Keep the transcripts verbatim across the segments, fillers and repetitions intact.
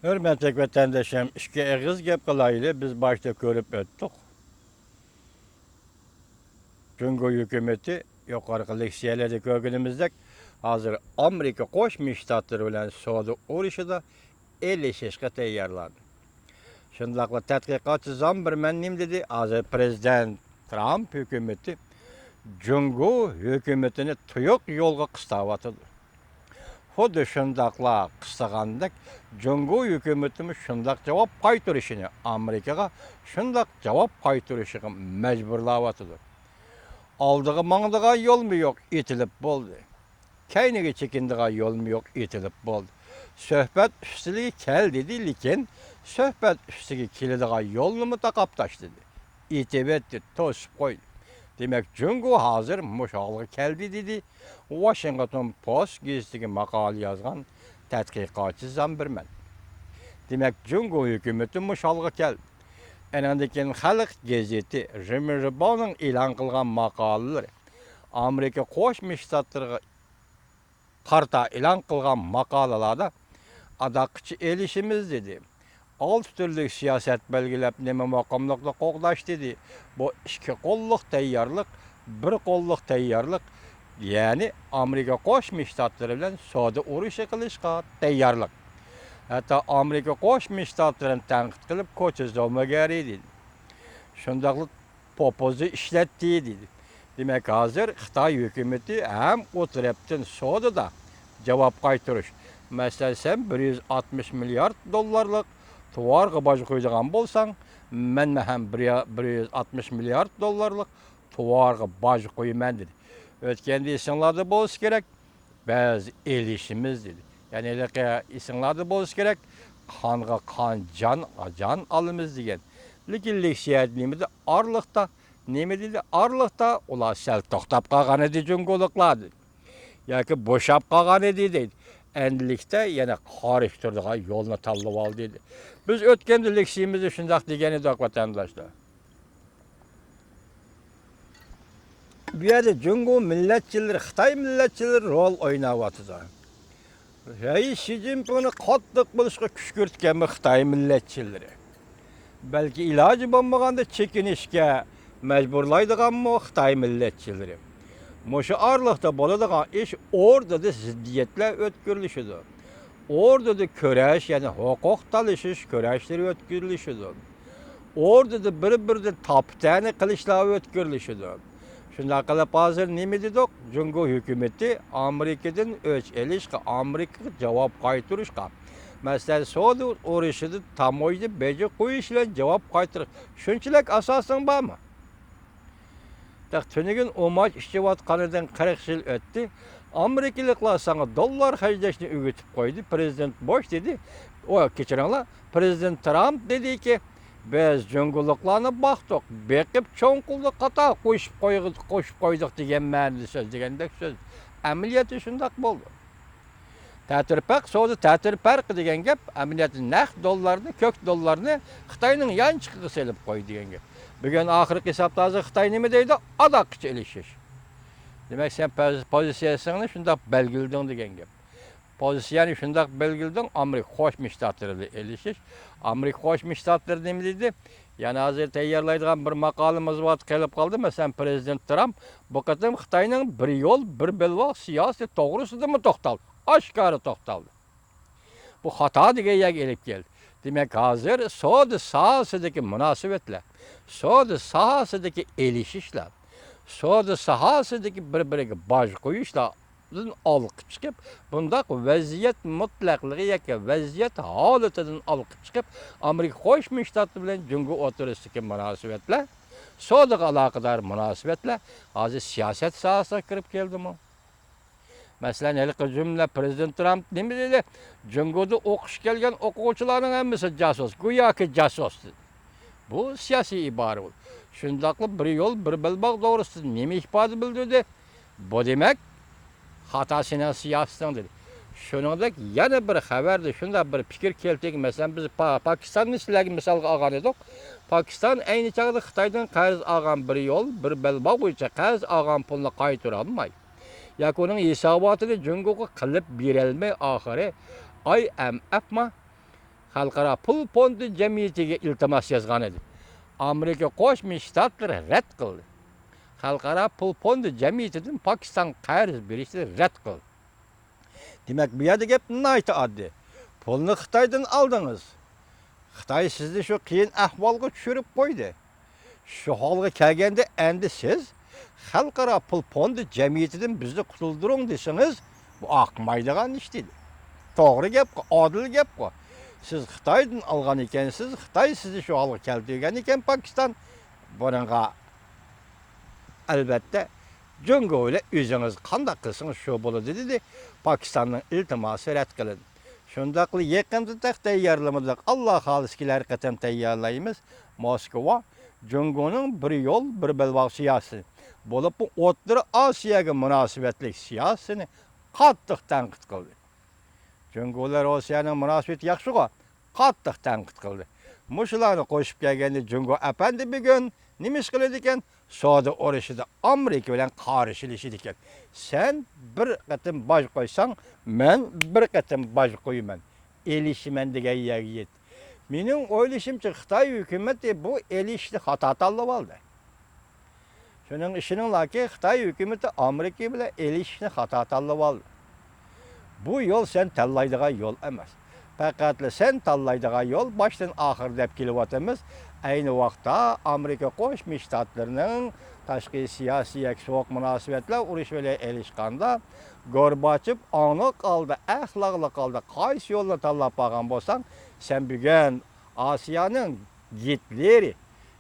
ھۆرمەتلىك ۋەتەنداشلىرىم، ئىككى ئېغىز گەپ قىلايلى. بىز باشتا كۆرۈپ ئۆتتۇق. جۇڭگو ھۆكۈمىتى، يۇقىرىقى لېكسىيەلەردە كۆرگىنىمىزدەك، ھازىر ئامېرىكا قوشما شتاتلىرى بىلەن سودا ئۇرۇشىدا ئېلىشىشقا تەييارلاندى. شۇنداقلا تەتقىقاتچى زامبېرمان نېمە دېدى؟ ھازىر پىرېزىدېنت ترامپ ھۆكۈمىتى جۇڭگو ھۆكۈمىتىنى تۇيۇق يولغا قىستاۋاتىدۇ. خۇددى شۇنداقلا قىستىغاندەك، جۇڭگو ھۆكۈمىتىمۇ شۇنداق جاۋاب قايتۇرۇشىنى، ئامېرىكىغا شۇنداق جاۋاب قايتۇرۇشىغا مەجبۇرلاۋاتىدۇ. ئالدىغا ماڭىدىغان يولمۇ يوق، ئېتىلىپ بولدى. كەينىگە چېكىنىدىغان يولمۇ يوق، ئېتىلىپ بولدى. سۆھبەت ئۈستىلىگە كەل دېدى، لېكىن سۆھبەت ئۈستىگە كېلىدىغان يولنىمۇ تاقاپ تاشلىدى. ئېتىۋەتتى، توسۇپ قويدى. دېمەك، جۇڭگو ھازىر مۇشۇ ھالغا كەلدى، دېدى ۋاشىنگتون پوست گېزىتىگە ماقالە يازغان تەتقىقاتچى زامبېرمان. دېمەك، جۇڭگو ھۆكۈمىتى مۇشۇ ھالغا كەلدى. ئەنىڭدىن كېيىن خەلق گېزىتى، ژېمىژباۋنىڭ ئېلان قىلغان ماقالىلىرى، ئامېرىكا قوشما شتاتلىرىغا قارىتا ئېلان قىلغان ماقالىلاردا ئاداققىچە ئېلىشىمىز دېدى. ئالتە تۈرلۈك سىياسەت بەلگىلەپ، نېمە مۇقىملىقنى قوغداش دېدى. بۇ ئىككى قوللۇق تەييارلىق، بىر قوللۇق تەييارلىق، يەنى ئامېرىكا قوشما شتاتلىرى بىلەن سودا ئۇرۇشى قىلىشقا تەييارلىق. ھەتتا ئامېرىكا قوشما شتاتلىرىنى تەنقىد قىلىپ، كوچا زومىگەرى دېدى. شۇنداقلا پوپۇززا ئىشلەتتى، دېدى. دېمەك، ھازىر خىتاي ھۆكۈمىتى ھەم ئۇ تەرەپتىن سودىدا جاۋاب قايتۇرۇش. مەسىلەن، سەن بىر يۈز ئاتمىش مىليارد دوللارلىق تاۋارغا باج قويىدىغان بولساڭ، مەنمۇ ھەم بىر يا-، بىر يۈز ئاتمىش مىليارد دوللارلىق تاۋارغا باج قويىمەن، دېدى. ئۆتكەندە ئېسىڭلاردا بولسا كېرەك، بەزى ئېلىشىمىز دېدى. يەنى ھېلىقى ئېسىڭلاردا بولسا كېرەك، قانغا قان، جانغا جان ئالىمىز دېگەن. لېكىن لېكسىيەدە نېمە دېدى؟ ئارىلىقتا، نېمە دېدى؟ ئارىلىقتا ئۇلار سەل توختاپ قالغان ئىدى، جۇڭگولۇقلار دېدى. ياكى بوشاپ قالغان ئىدى دەيدۇ. ئەمدىلىكتە يەنە قارشى تۇرىدىغان يولنى تاللىۋالدى دېدى. بىز ئۆتكەندە لېكسىيىمىزدە شۇنداق دېگەن ئىدۇق، ۋەتەنداشلار. بۇ يەردە جۇڭگو مىللەتچىلىرى، خىتاي مىللەتچىلىرى رول ئويناۋاتىدۇ. رەئىس شى جىنپىڭنى قاتتىق بولۇشقا كۈشكۈرتكەنمۇ خىتاي مىللەتچىلىرى؟ بەلكى ئىلاجى بولمىغاندا چېكىنىشكە مەجبۇرلايدىغانمۇ خىتاي مىللەتچىلىرى؟ مۇشۇ ئارىلىقتا بولىدىغان ئىش، ئوردىدا زىددىيەتلەر ئۆتكۈرۈلۈشىدۇ. ئوردىدا كۈرەش، يەنى ھوقۇق تالىشىش كۈرەشلىرى ئۆتكۈرۈلۈشىدۇ. ئوردىدا بىر-بىرىدىن تاپا-تەنە قىلىشلار ئۆتكۈرۈلۈشىدۇ. شۇنداق قىلىپ، ھازىر نېمە دېدۇق؟ جۇڭگو ھۆكۈمىتى ئامېرىكىدىن ئۆچ ئېلىشقا، ئامېرىكىغا جاۋاب قايتۇرۇشقا، مەسىلەن، سودا ئۇرۇشىدا تاموژنا بېجى قويۇش بىلەن جاۋاب قايتۇرۇش، شۇنچىلىك ئاساسىڭ بارمۇ؟ تېخى تۈنۈگۈن ئۇماچ ئىچىۋاتقىنىدىن قىرىق يىل ئۆتتى. ئامېرىكىلىقلار ساڭا دوللار خەجلەشنى ئۆگىتىپ قويدى. پىرېزىدېنت بوش دېدى. ئۇ، كەچۈرۈڭلار، پىرېزىدېنت ترامپ دېدىكى، بىز جۇڭگولۇقلارنى باقتۇق، بېقىپ چوڭ قىلدۇق، قاتار قوشۇپ قويغ-، قوشۇپ قويدۇق دېگەن مەنىدە سۆزلىگەندەك سۆز. ئەمەلىيەتتە شۇنداق بولدى. تەتۈر پەرق، سودا تەتۈر پەرق دېگەن گەپ، ئەمەلىيەتتە نەق دوللارنى، كۆك دوللارنى خىتاينىڭ يانچۇقىغا سېلىپ قوي دېگەن گەپ. بۈگۈن ئاخىرقى ھېسابتا ھازىر خىتاي نېمە دەيدۇ؟ ئاداققىچە ئېلىشىش. دېمەك، سەن پوز-، پوزىتسىيەسىڭنى شۇنداق بەلگىلىدىڭ دېگەن گەپ. پوزىتسىيەنى شۇنداق بېلگىلىدىڭ، ئامېرىكا قوشما شتاتلىرى بىلەن ئېلىشىش. ئامېرىكا قوشما شتاتلىرى نېمە دېدى؟ يەنە ھازىر تەييارلايدىغان بىر ماقالىمىز بار، قېلىپ قالدى. مەسىلەن، پىرېزىدېنت ترامپ بۇ قېتىم خىتاينىڭ بىر يول، بىر بەلباغ سىياسىتى توغرىسىدىمۇ توختالدى. ئاشكارا توختالدى. بۇ خاتا دېگەن يەرگە ئېلىپ كەلدى. دېمەك، ھازىر سودا ساھەسىدىكى مۇناسىۋەتلەر، سودا ساھەسىدىكى ئېلىشىشلار، سودا ساھەسىدىكى بىر-بىرىگە باج قويۇشلار دىن ئالغا چىقىپ، بۇنداق ۋەزىيەت مۇتلەقلىقى ياكى ۋەزىيەت ھالىتىدىن ئالغا چىقىپ، ئامېرىكا قوشما شتاتلىرى بىلەن جۇڭگو ئوتتۇرىسىدىكى مۇناسىۋەتلەر سودىغا ئالاقىدار مۇناسىۋەتلەر ھازىر سىياسەت ساھەسىگە كىرىپ كەلدىمۇ؟ مەسىلەن، ھېلىقى جۈملە پىرېزىدېنت ترامپ نېمە دېدى؟ جۇڭگودا ئوقۇشقا كەلگەن ئوقۇغۇچىلارنىڭ ھەممىسى جاسۇس، گوياكى جاسۇس دېدى. بۇ سىياسىي ئىبارە بولدى. شۇنداقلا بىر يول، بىر بەلباغ توغرىسىدا نېمە ئىپادە بىلدۈردى؟ بۇ دېمەك، خاتا سېنىڭ سىياسىتىڭ دېدى. شۇنىڭدەك يەنە بىر خەۋەردە شۇنداق بىر پىكىر كەلتۈرگەن، مەسىلەن، بىز پا-، پاكىستاننى سىلەرگە مىسالغا ئالغان ئىدۇق. پاكىستان ئەينى چاغدا خىتايدىن قەرز ئالغان، بىر يول، بىر بەلباغ بويىچە قەرز ئالغان پۇلنى قايتۇرالماي، ياكى ئۇنىڭ ھېساباتىنى جۇڭگوغا قىلىپ بېرەلمەي، ئاخىرى ئاي ئېم ئېفمۇ، خەلقئارا پۇل فوندى جەمئىيىتىگە ئىلتىماس يازغان ئىدى. ئامېرىكا قوشما شتاتلىرى رەت قىلدى. خەلقئارا پۇل فوندى جەمئىيىتىدىن پاكىستانغا قەرز بېرىشنى رەت قىلدى. دېمەك، بۇ يەردە گەپ ناھايىتى ئاددىي. پۇلنى خىتايدىن ئالدىڭىز. خىتاي سىزنى شۇ قىيىن ئەھۋالغا چۈشۈرۈپ قويدى. شۇ ھالغا كەلگەندە ئەمدى سىز خەلقئارا پۇل فوندى جەمئىيىتىدىن بىزنى قۇتۇلدۇرۇڭ دېسىڭىز، بۇ ئاقمايدىغان ئىش دېدى. توغرا گەپقۇ، ئادىل گەپقۇ. سىز خىتايدىن ئالغان ئىكەنسىز، خىتاي سىزنى شۇ ھالغا كەلتۈرگەن ئىكەن، پاكىستان بۇنىڭغا ئەلۋەتتە، جۇڭگو بىلەن ئۆزىڭىز قانداق قىلسىڭىز شۇ بولىدۇ، دېدى. پاكىستاننىڭ ئىلتىماسى رەت قىلىندى. شۇنداقلا يېقىندا تېخى تەييارلىمىدۇق. ئاللا خالىسا كېلەر قېتىم تەييارلايمىز. موسكۋا جۇڭگونىڭ بىر يول، بىر بەلباغ سىياسىتى، بولۇپمۇ ئوتتۇرا ئاسىياگە مۇناسىۋەتلىك سىياسىتىنى قاتتىق تەنقىد قىلدى. جۇڭگو بىلەن روسىيەنىڭ مۇناسىۋىتى ياخشىغۇ؟ قاتتىق تەنقىد قىلدى. مۇشۇلارنى قوشۇپ كەلگەندە جۇڭگو ئەپەندى بۈگۈن نېمە ئىش قىلىدىكەن؟ سودا ئۇرۇشىدا ئامېرىكا بىلەن قارشىلىشىدىكەن. سەن بىر قېتىم باج قويساڭ، مەن بىر قېتىم باج قويىمەن. ئېلىشىمەن دېگەن يەرگە يەت. مېنىڭ ئويلىشىمچە، خىتاي ھۆكۈمىتى بۇ ئېلىشنى خاتا تاللىۋالدى. شۇنىڭ ئىشىنىڭلاكى خىتاي ھۆكۈمىتى ئامېرىكا بىلەن ئېلىشىشنى خاتا تاللىۋالدى. بۇ يول سەن تاللايدىغان يول ئەمەس. پەقەتلا سەن تاللايدىغان يول باشتىن ئاخىر دەپ كېلىۋاتىمىز. ئەينى ۋاقىتتا ئامېرىكا قوشما شتاتلىرىنىڭ تاشقى سىياسىي ياكى سوغۇق مۇناسىۋەتلەر ئۇرۇش بىلەن ئېلىشقاندا، گورباچېف ئاڭلىق ھالدا، ئەخلاقلىق ھالدا قايسى يولنى تاللاپ بارغان بولساڭ، سەن بۈگۈن ئاسىيانىڭ گىتلېرى،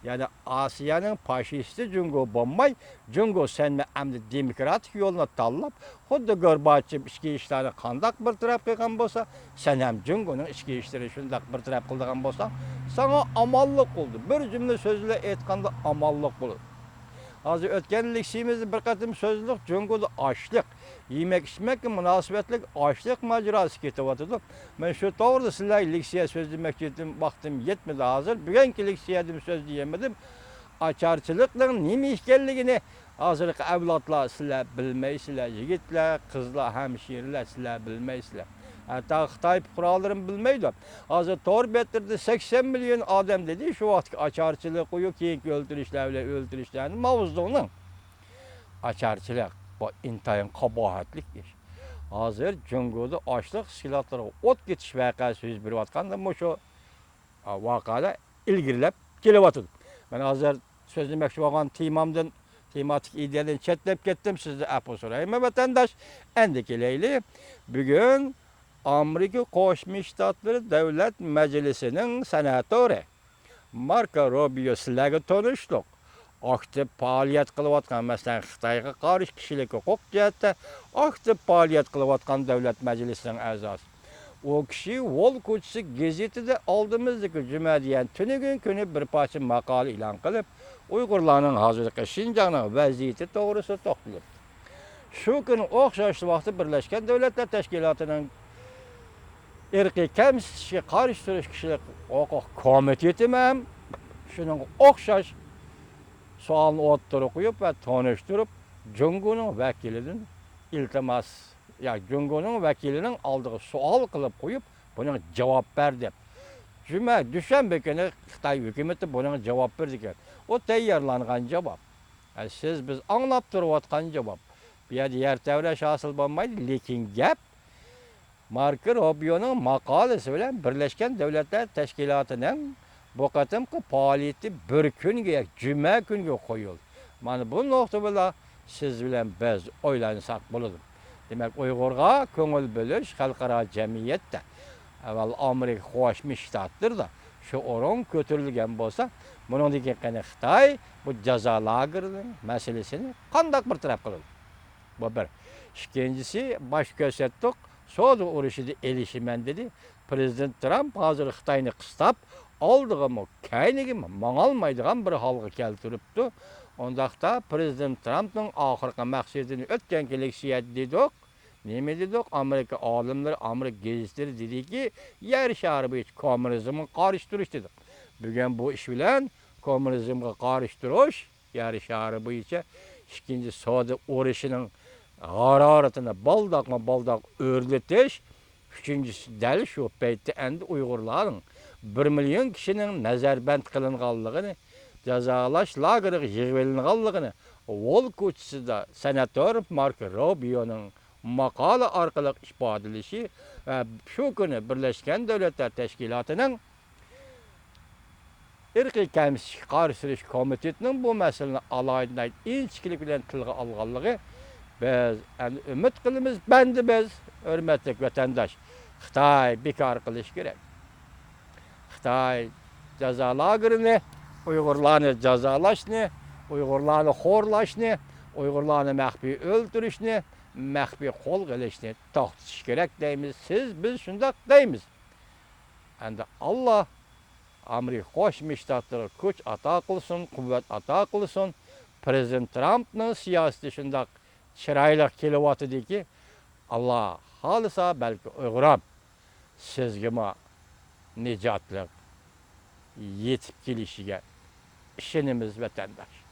يەنى ئاسىيانىڭ فاشىستى جۇڭگو بولماي، جۇڭگو سەنمۇ ئەمدى دېموكراتىك يولنى تاللاپ، خۇددى گورباچېف ئىچكى ئىشلارنى قانداق بىر تەرەپ قىلغان بولسا، سەن ھەم جۇڭگونىڭ ئىچكى ئىشلىرىنى شۇنداق بىر تەرەپ قىلىدىغان بولساڭ، ساڭا ئامانلىق بولىدۇ. بىر جۈملە سۆز بىلەن ئېيتقاندا، ئامانلىق بولىدۇ. ھازىر ئۆتكەن لېكسىيىمىزدا بىر قېتىم سۆزلىدۇق، جۇڭگودا ئاشلىق، يېمەك-ئىچمەككە مۇناسىۋەتلىك ئاشلىق ماجىراسى كېتىۋاتىدۇ. مەن شۇ توغرىدا سىلەرگە لېكسىيە سۆزلىمەكچى ئىدىم، ۋاقتىم يەتمىدى ھازىر. بۈگۈنكى لېكسىيەدىمۇ سۆزلىيەلمىدىم. ئاچارچىلىقنىڭ نېمە ئىكەنلىكىنى ھازىرقى ئەۋلادلار سىلەر بىلمەيسىلەر، يىگىتلەر، قىزلار، ھەمشىرىلەر سىلەر بىلمەيسىلەر. ھەتتا خىتاي پۇقرالىرىمۇ بىلمەيدۇ. ھازىر تور بەتلىرىدە سەكسەن مىليون ئادەم دېدى، شۇ ۋاقىتتىكى ئاچارچىلىق قويۇپ، كېيىنكى ئۆلتۈرۈشلەر بىلەن ئۆلتۈرۈشلەرنى ماۋزېدۇڭنىڭ. ئاچارچىلىق، بۇ ئىنتايىن قاباھەتلىك ئىش. ھازىر جۇڭگودا ئاشلىق ئىشكىلاتلىرىغا ئوت كېتىش ۋەقەسى يۈز بېرىۋاتقاندا، مۇشۇ ۋەقەلەر ئىلگىرىلەپ كېلىۋاتىدۇ. مەن ھازىر سۆزلىمەكچى بولغان تېمامدىن، تېماتىك ئىدىيەدىن چەتلەپ كەتتىم. سىزدىن ئەپۇ سورايمەن، ۋەتەنداش. ئەمدى كېلەيلى. بۈگۈن ئامېرىكا قوشما شتاتلىرى دۆلەت مەجلىسىنىڭ سېناتورى ماركو روبىيو سىلەرگە تونۇشلۇق. ئاكتىپ پائالىيەت قىلىۋاتقان، مەسىلەن، خىتايغا قارشى كىشىلىك ھوقۇق جەھەتتە ئاكتىپ پائالىيەت قىلىۋاتقان دۆلەت مەجلىسىنىڭ ئەزاسى. ئۇ كىشى ۋول كوچىسى گېزىتىدە ئالدىمىزدىكى جۈمە دېگەن تۈنۈگۈن كۈنى بىر پارچە ماقالە ئېلان قىلىپ، ئۇيغۇرلارنىڭ ھازىرقى شىنجاڭنىڭ ۋەزىيىتى توغرىسىدا توختىلىپتۇ. شۇ كۈنى ئوخشاش ۋاقىتتا بىرلەشكەن دۆلەتلەر تەشكىلاتىنىڭ ئىرقىي كەمسىتىشكە قارشى تۇرۇش كىشىلىك ھوقۇق كومىتېتىمۇ ھەم شۇنىڭغا ئوخشاش سوئالنى ئوتتۇرىغا قويۇپ ۋە تونۇشتۇرۇپ، جۇڭگونىڭ ۋەكىلىدىن ئىلتىماس، يا جۇڭگونىڭ ۋەكىلىنىڭ ئالدىغا سوئال قىلىپ قويۇپ، بۇنىڭغا جاۋاب بەردى. جۈمە، دۈشەنبە كۈنى خىتاي ھۆكۈمىتى بۇنىڭغا جاۋاب بېرىدىكەن. ئۇ تەييارلانغان جاۋاب. ھە، سىز، بىز ئاڭلاپ تۇرۇۋاتقان جاۋاب. بۇ يەردە يەر تەۋرەش ھاسىل بولمايدۇ، لېكىن گەپ ماركو روبىيونىڭ ماقالىسى بىلەن بىرلەشكەن دۆلەتلەر تەشكىلاتىنىڭ بۇ قېتىمقى پائالىيىتى بىر كۈنگە، جۈمە كۈنگە قويۇلدى. مانا بۇ نۇقتا بىلەن سىز بىلەن بىز ئويلانساق بولىدۇ. دېمەك، ئۇيغۇرغا كۆڭۈل بۆلۈش خەلقئارا جەمئىيەتتە، ئەۋۋەل ئامېرىكا قوشما شتاتلىرىدا شۇ ئورۇن كۆتۈرۈلگەن بولسا، بۇنىڭدىن كېيىن قېنى خىتاي بۇ جازا لاگېرىنىڭ مەسىلىسىنى قانداق بىر تەرەپ قىلىدۇ؟ بۇ بىر. ئىككىنچىسى، باش كۆرسەتتۇق، سودا ئۇرۇشىدا ئېلىشىمەن دېدى. پرېزىدېنت ترامپ ھازىر خىتاينى قىستاپ، ئالدىغىمۇ، كەينىگىمۇ ماڭالمايدىغان بىر ھالغا كەلتۈرۈپتۇ. ئۇنداقتا پرېزىدېنت ترامپنىڭ ئاخىرقى مەقسىتىنى ئۆتكەنكى لېكسىيەدە دېدۇق. نېمە دېدۇق؟ ئامېرىكا ئالىملىرى، ئامېرىكا گېزىتلىرى دېدىكى، يەر شارى بويىچە كوممۇنىزمغا قارشى تۇرۇش دېدۇق. بۈگۈن بۇ ئىش بىلەن كوممۇنىزمغا قارشى تۇرۇش، يەر شارى بويىچە ئىككىنچى سودا ئۇرۇشىنىڭ ھارارىتىنى بالداقمۇ بالداق ئۆرلىتىش، ئۈچىنچىسى، دەل شۇ پەيتتە ئەمدى ئۇيغۇرلارنىڭ بىر مىليون كىشىنىڭ نەزەربەند قىلىنغانلىقىنى، جازالاش لاگېرىغا يىغىۋېلىنغانلىقىنى، ۋول كوچىسىدا سېناتور ماركو روبىيونىڭ ماقالە ئارقىلىق ئىپادىلىشى ۋە شۇ كۈنى بىرلەشكەن دۆلەتلەر تەشكىلاتىنىڭ ئىرقىي كەمسىتىشكە قارشى تۇرۇش كومىتېتىنىڭ بۇ مەسىلىنى ئالاھىدە ئىنچىكىلىك بىلەن تىلغا ئالغانلىقى، بىز ئەمدى ئۈمىد قىلىمىز، بەندىمىز، ھۆرمەتلىك ۋەتەنداش، خىتاي بىكار قىلىش كېرەك. خىتاي جازا لاگېرىنى، ئۇيغۇرلارنى جازالاشنى، ئۇيغۇرلارنى خورلاشنى، ئۇيغۇرلارنى مەخپىي ئۆلتۈرۈشنى، مەخپىي قولغا ئېلىشنى توختىتىش كېرەك دەيمىز. سىز، بىز شۇنداق دەيمىز. ئەمدى ئاللا ئامېرىكا قوشما شتاتلىرىغا كۈچ ئاتا قىلسۇن، قۇۋۋەت ئاتا قىلسۇن. پىرېزىدېنت ترامپنىڭ سىياسىتى شۇنداق چىرايلىق كېلىۋاتىدۇكى، ئاللا خالىسا، بەلكى ئۇيغۇرام سىزگىمۇ نىجاتلىق يېتىپ كېلىشىگە ئىشىنىمىز، ۋەتەنداش.